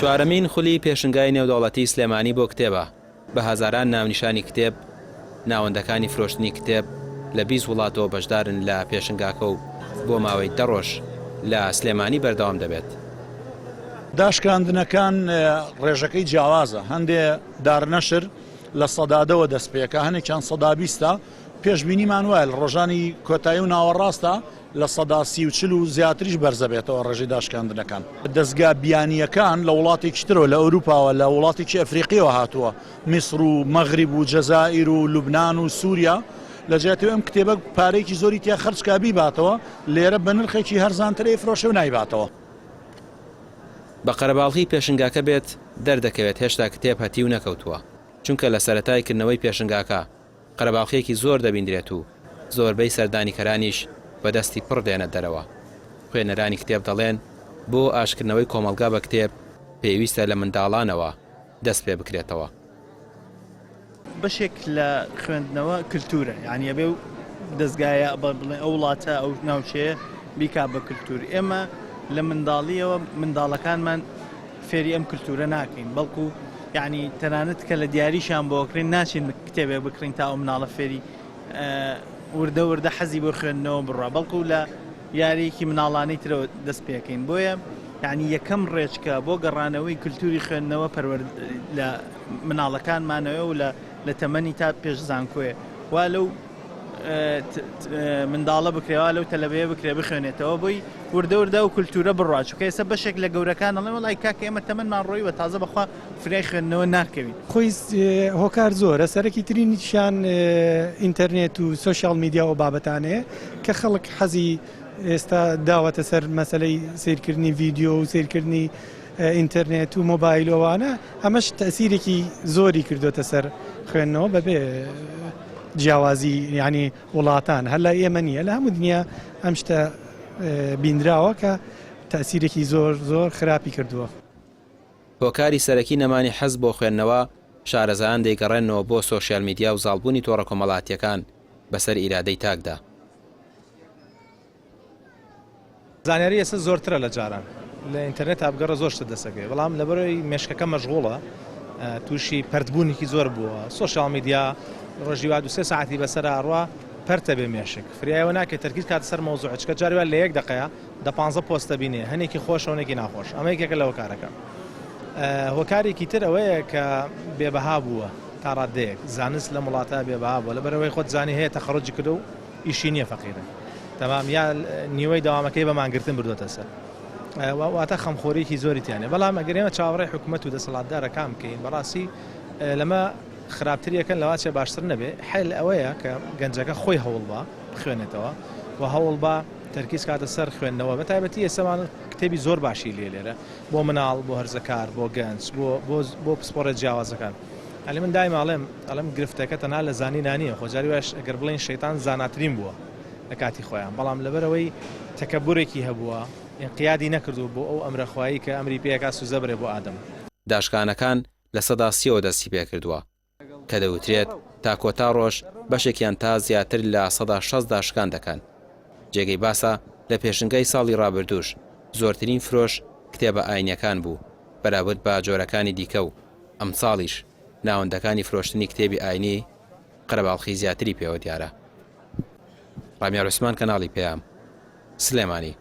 چوارەمین خولی پێشنگای نێودەوڵەتی سلێمانی بۆ کتێبە، بە هەزاران ناونیشانی کتێب، ناوەندەکانی فرۆشتنی کتێب لە 20 وڵاتەوە بەشدارن لە پێشنگاکە و بۆ ماوەی دە ڕۆژ لە سلێمانی بەردەوام دەبێت. داشکاندنەکان ڕێژەکەی جیاوازە، هەندێ دارنەشر لە سەدا دەوە دەست پێکا، هەنێکیان سەدا بیستە، پێشبینیمان وایە لە ڕۆژانی کۆتایی و ناوەڕاستە 30% و 40 و زیاتریش بەرزەبێتەوە ڕێژەی داشکاندنەکان. دەزگا بیانییەکان لە وڵاتێکی ترەوە، لە ئەوروپاوە، لە وڵاتێکی ئەفریقییەوە هاتووە، میسر و مەغریب و جەزائیر و لوبنان و سووریا، لە جیاتی ئەوەی ئەم کتێبە پارەیەکی زۆری تیا خەرج کا بیباتەوە، لێرە بە نرخێکی هەرزانتر ئەیفرۆشێ و نایباتەوە. بە قەرەباڵغی پێشنگاکە بێت، دەردەکەوێت هێشتا کتێب هەتیو نەکەوتووە، چونکە لە سەرەتای کردنەوەی پێشنگاکە قەرەباڵخییەکی زۆر دەبیندرێت و زۆربەی سەردانیکەرانیش بە دەستی پڕ دێنە دەرەوە. خوێنەرانی کتێب دەڵێن، بۆ ئاشکردنەوەی کۆمەڵگا بە کتێب، پێویستە لە منداڵانەوە دەست پێ بکرێتەوە. بەشێک لە خوێندنەوە کلتورە یانی ئەبێ و دەزگایە بڵێ ئەو وڵاتە ئەو ناوچەیە بیکا بە کلتور ئێمە لە منداڵیەوە منداڵەکانمان فێری ئەم کلتورە ناکەین بەڵکو یعنی تەنانەت کە لە دیاریشان بۆ کڕین ناچین کتێبێک بکڕین تا ئەو مناڵە فێری وردە وردە حەزی بۆ خوێندنەوە بڕە بەڵکو لە یاریەکی مناڵانەی ترەوە دەست پێکەین بۆیە یعنی یەکەم ڕێچکە بۆ گەڕانەوەی کلتوری خوێندنەوە پەروەرد لە مناڵەکانمانەوە و لە لە تەمەنی تا پێش زانکۆیە وا لەو منداڵە بکرێ وا لەو تەلەبەیە بکرێ بخوێنێتەوە بۆی وردە وردە و کولتورە بڕوا چونکە ئێستا بەشێک لە گەورەکان ئەڵێن وەڵای کاکە ئێمە تەمەنمان ڕۆیوە تازە بەخوا فریای خوێندنەوە ناکەوین. خۆی هۆکار زۆرە سەرەکی ترینیشیان ئینتەرنێت و سۆشیال میدیا و بابەتانەیە کە خەڵک حەزی ئێستا داوەتە سەر مەسەلەی سەیرکردنی ڤیدیۆ و سەیرکردنی ئینتەرنێت و مۆبایل و ئەوانە ئەمەش تەسیرێکی زۆری کردوتە سەر خوێندنەوە بەبێ جیاوازی یعنی وڵاتان هەر لای ئێمە نییە لە هەموو دنیا ئەم شتە بینراوە کە تەسیرێکی زۆر زۆر خراپی کردووە. هۆکاری سەرەکی نەمانی حەز بۆ خوێندنەوە، شارەزایان دەیگەڕێننەوە بۆ سۆشیال میدیا و زاڵبوونی تۆڕە کۆمەڵاتییەکان بەسەر ئیرادەی تاکدا. زانیاری ئێستا زۆرترە لە جاران لە ئینتەرنێتا بگەڕە زۆر شتت دەست ئەکەوێت بەڵام لەبەرەوەی مێشکەکە مەشغوڵە تووشی پەرتبوونێکی زۆر بووە سۆشیال میدیا ڕۆژی وا دوسێ ساعتی بەسەر ئەڕوا پەرتە بێ مێشک فریایەوە ناکەێت تەرکیز کات سەر مەوزوع چکە جاری وا لە یەک دقەیە دە پانزە پۆستە بینێ هەنێکی خۆشە و هەنێکی ناخۆش ئەمە یەکێکە لە هۆکارەکە هۆکارێکی تر ئەوەیە کە بێبەها بووە تا ڕادەیەک زانست لەم وڵاتە بێبەها بووە لەبەرەوەی خۆت زانی هەیە تەخەڕوجی کردو و ئیشی نییە فەقیرە تەمام یا نیوەی دەوامەکەی بە مانگرتن بردۆتە سەر واتە خەمخۆریکی زۆری تیانە بەڵام ئەگەر ئێمە چاوەڕێی حکوومەت و دەسەڵاتدارەکان بکەین بەڕاستی لەمە خراپتر یەکەن لەواچێ باشتر نەبێ حل ئەوەیە کە گەنجەکە خۆی هەوڵ بە بخوێنێتەوە و هەوڵ بە تەرکیز کاتە سەر خوێندنەوە بە تایبەتی ئێسەمان کتێبی زۆر باشی لێ لێرە بۆ مناڵ بۆ هەرزەکار بۆ گەنج بۆ بۆ بۆ پسپۆڕە جیاوازەکان ئەلی من دایمە ئەڵێم ئەڵێم گرفتەکە تەنها لە زانینا نییە خۆ جاری وایش ئەگەر بڵێین شەیتان زاناترین بووە لە کاتی خۆیان بەڵام لەبەرئەوەی تەکەبورێکی هەبووە ئینقیادی نەکردووە بۆ ئەو ئەمرە خوایی کە ئەمری پێ ئەکا سوجدە بەرێ بۆ ئادەم. داشکانەکان لە سیەوە دەستی پێکردووە کە دەوترێت تا کۆتا ڕۆژ بەشێکیان تا زیاتر لە 60% داشکان دەکەن. جێگەی باسە لە پێشنگای ساڵی ڕابردووش زۆرترین فرۆش کتێبە ئاینیەکان بوو بەراورد بە جۆرەکانی دیکە و ئەمساڵیش ناوەندەکانی فرۆشتنی کتێبی ئاینی قەرەباڵخی زیاتری پێوە دیارە. ڕامیار عوسمان کەناڵی پەیام، سلێمانی.